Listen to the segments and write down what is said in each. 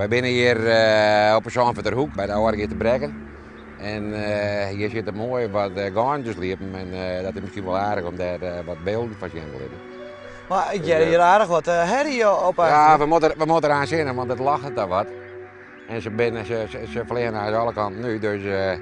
Wy binne hjir op 'e Sânfurderhoek by de Âldegeaster Brekken. En hjir sitte moai wat gânzen te sliepen en dat is miskien wol aardich om dêr wat bylden fan sjen te litten. Mar ik hear hjir aardich wat herrie op Ja, we moatte der oan sinne, want it lachet da wat. En se binne, se fleane oan alle kanten út, dus we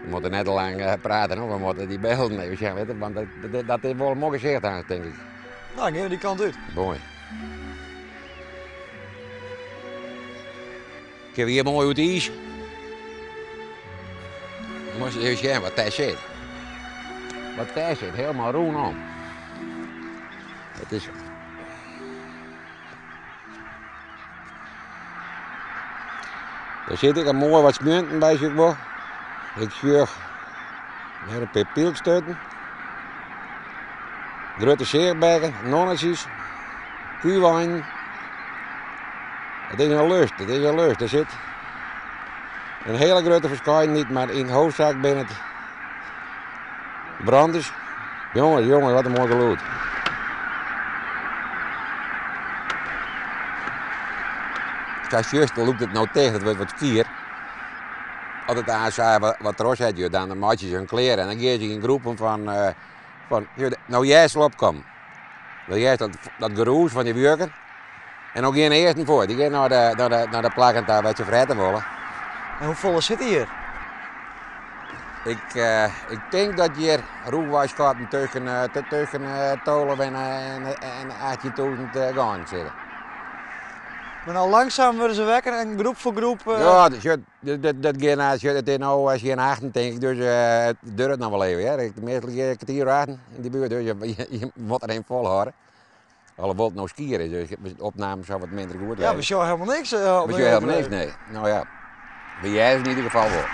moatte net te lang prate, we moatte dy bylden even sjen litte, want dat is wol in moai gesicht aanst, tink ik. Nou, dan gean we dy kant út. Moai. Kinne we hjir moai oer it iis? Dan moatst even sjen wat dêr sit. Wat dêr sit, helemaal rûnom. It is. Der sit ek in moai wat smjunten by, sjoch ik wol. Ik sjoch wer in pear pylksturten. Grutte seachbekken, nonnetsjes, kuweinen. It is in lust, it is in lust. Der sit in hiele grutte ferskeidenheid, mar yn hoofdsaak binne it branders. Jonges, jonges, wat in moai gelûd. Sa sjochst, lûkt it no ticht, it wurdt wat skier. As it aanst wat trochset wurdt, dan meitsje se hun klear en dan gean se yn groepen fan, fan no hearst se opkommen. Dan hearst dat gerûs fan dy wjukken. En no gean de earsten foar, dy gean nei de, nei de plakken ta wêr't se frette wolle. En hoefolle sitte hjir? Ik tink dat hjir rûchwei skatten tusken 12 en 18.000 gânzen sitte. Mar no langsaam wurde se wekker en groep foar groep. Ja, dat gean nei, it is no tsjin achten tink ik, dus it duorret noch wol even hear. Meastal gean ik kertier oer achten yn de buert, dus je moatte der even folhâlde. Alhoewol't it no skier is, dus de opname sil wat minder goed Ja, we wêze. sjogge helemaal niks. We sjogge helemaal niks, nee. Nou ja, we hearre se yn ieder gefal wol.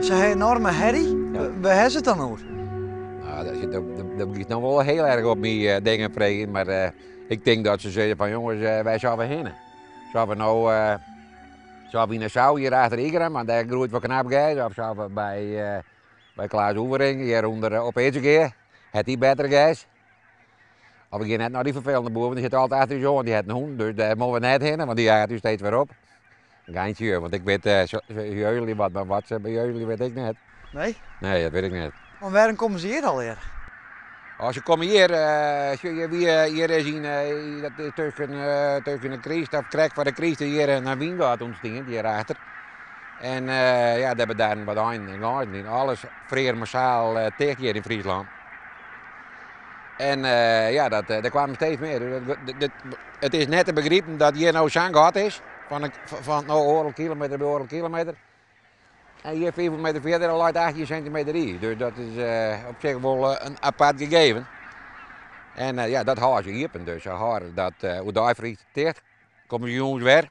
Se ha enorme herrie. Wêr ha se it dan oer? Nou, dat giet no wol hiel erch op my dingen freegjen, mar ik tink dat se sizze fan jonges, wêr sille we hinne? Sille we no sille we yn de sou hjir achter Igrum, want dêr groeit wol knap gers, of sille we by Klaas Oevering hjir ûnder op Idzegea, hat dy better gers? Of we gean net nei dy ferfelende boer, want dy sit altyd achter ús oan, dy hat in hûn, dus dêr moatte we net hinne, want dy jaget ús steeds wer op. In geintje, want ik wit, se jeuzelje wat, mar wat se bejeuzelje wit ik net. Nee? Nee, dat wit ik net. Maar wêrom komme se hjir allegear? Oh, se komme hjir, sjoch, hjir wie, hjir is yn, dat is tusken, tusken de kryst, of krekt foar de kryst, is hjir in wyngat ûntstien, hjirachter. En ja, dêr bedarren wat einen en ganzen yn. Alles frear massaal ticht hjir yn Fryslân. En ja, dat, der kwamen steeds mear. It is net te begripen dat hjir no sa'n gat is, fan no oardel kilometer by oardel kilometer. En hjir 500 meter fierder leit 18 sintimeter iis. Dus dat is op sich wol in apart gegeven. En ja, dat hâlde se iepen. Dus se hâlde dat oerdei friest it ticht, komme se jûns wer.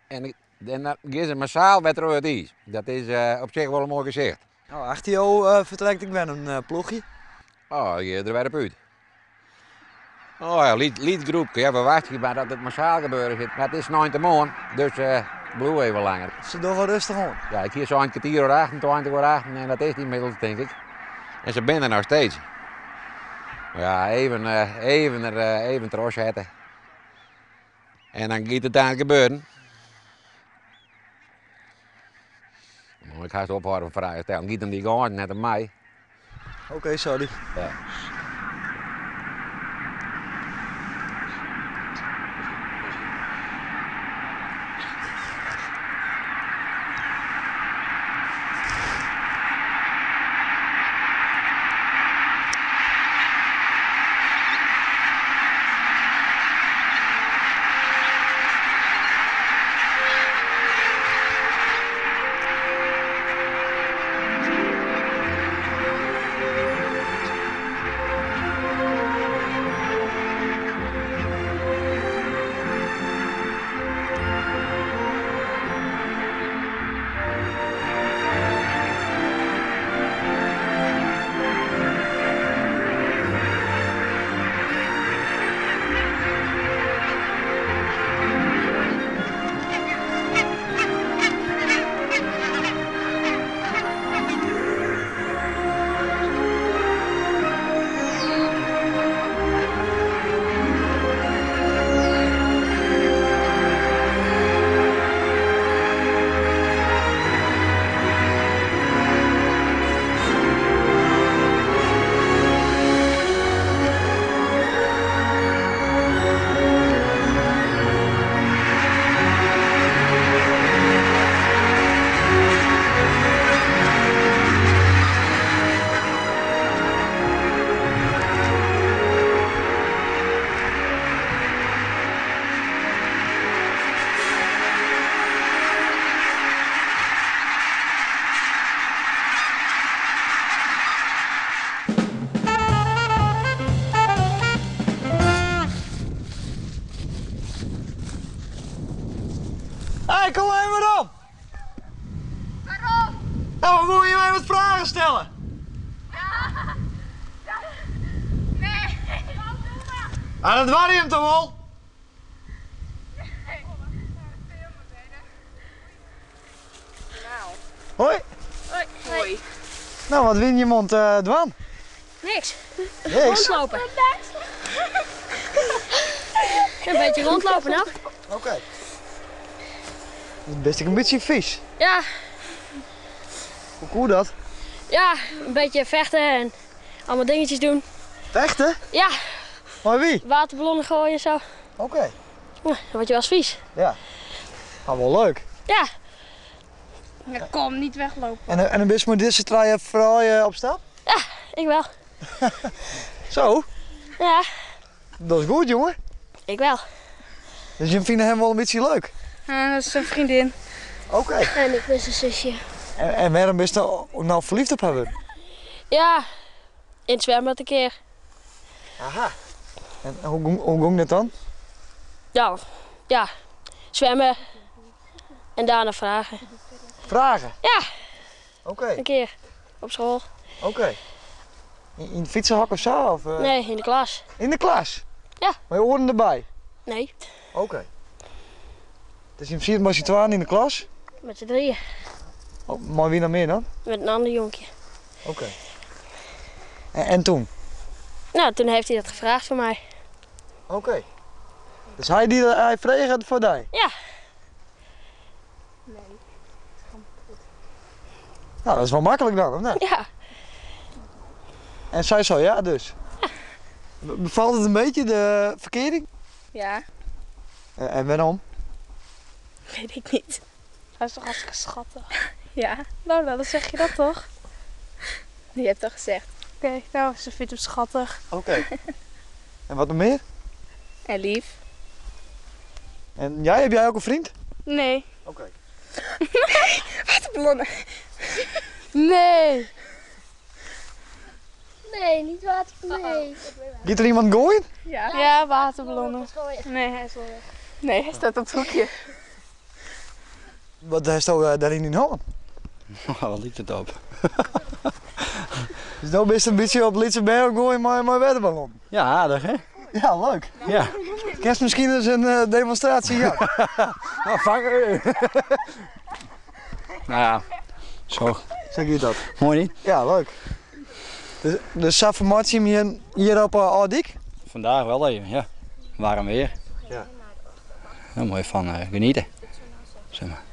En dan gean se massaal wer troch it iis. Dat is op sich wol in moai gesicht. No, achter jo fertrekt ek wer in ploechje. Oh, dy gean der wer op út. Oh ja, lyts groepke. Ja, we wachtsje mar dat it massaal gebeuren sit. Mar it is sneintemoarn, dus bliuw even langer. Se dogge rêstich oan. Ja, ik hie sein kertier oer achten, 20 oer achten en dat is it ynmiddels, tink ik. En se binne der noch steeds. Maar ja, even trochsette. En dan giet it aanst gebeuren. Ik ha ophâlden fan fragen stellen. Giet om dy gânzen, net om my. Oké, sorry. Ja. Nou, we wolle je my wat fragen stelle. Nee. Ah, dat doar je him toch wol? Hoi. Hoi. Nou, wat win je mond uh, dwaan? Niks. Niks. Rondlopen. Een beetje rondlopen nog. Oké. Okay. Best een beetje vies. Ja. Hoe cool dat? Ja, een beetje vechten en allemaal dingetjes doen. Vechten? Ja. Maar wie? Waterballonnen gooien en zo. Oké. Okay. Ja, dan word je wel eens vies. Ja. Maar wel leuk. Ja. Ja, kom, niet weglopen. En, en een best met deze trui vooral op stap? Ja, ik wel. Zo? Ja. Dat is goed, jongen. Ik wel. Dus je vindt hem wel een beetje leuk? Ja, dat is zijn vriendin. Oké. Okay. En ik ben zijn zusje. En, en waarom ben je nou verliefd op hebben? Ja, in het zwembad een keer. Aha. En hoe, hoe ging dat dan? Ja, ja, zwemmen en daarna vragen. Vragen? Ja. Oké. Okay. Een keer op school. Oké. Okay. In, in het fietsenhok of zo? Of, Nee, in de klas. In de klas? Ja. Maar je oren erbij? Nee. Oké. Okay. Dus je ziet maar z'n tweeën in de klas? Met z'n drieën. Oh, maar wie nog meer dan? Met een ander jonkje. Oké. Okay. En, en toen? Nou, toen heeft hij dat gevraagd van mij. Oké. Okay. Dus hij, die, hij vreeg het voor jou? Ja. Nee. Nou, dat is wel makkelijk dan, of niet? Ja. En zij zo ja dus? Ja. Bevalt het een beetje, de verkering? Ja. En, en waarom? Weet ik niet. Hij is toch hartstikke schattig? Ja. Nou, dan zeg je dat toch? Je hebt dat gezegd. Oké, okay, nou, ze vindt hem schattig. Oké. Okay. En wat nog meer? En lief. En jij, heb jij ook een vriend? Nee. Oké. Okay. Nee, waterballonnen. Nee. Nee, niet water. Nee. Gaat er iemand gooien? Ja, ja waterballonnen. Nee, hij is wel weg. Nee, hij staat op het hoekje. Wat is nou daarin in handen? Wat liep het op? Dus nou best een beetje op Litsenberg gooien maar mijn waterballon. Ja, aardig hè? Ja, leuk. Ja. Kerst misschien eens een demonstratie, ja. Nou, vangen. Nou ja, zo. Zeg je dat? Mooi niet? Ja, leuk. Dus, dus formatie hier, hier op Ouddijk? Vandaag wel even, ja. Warm weer. Ja. Daar moet je van genieten. Zeg maar.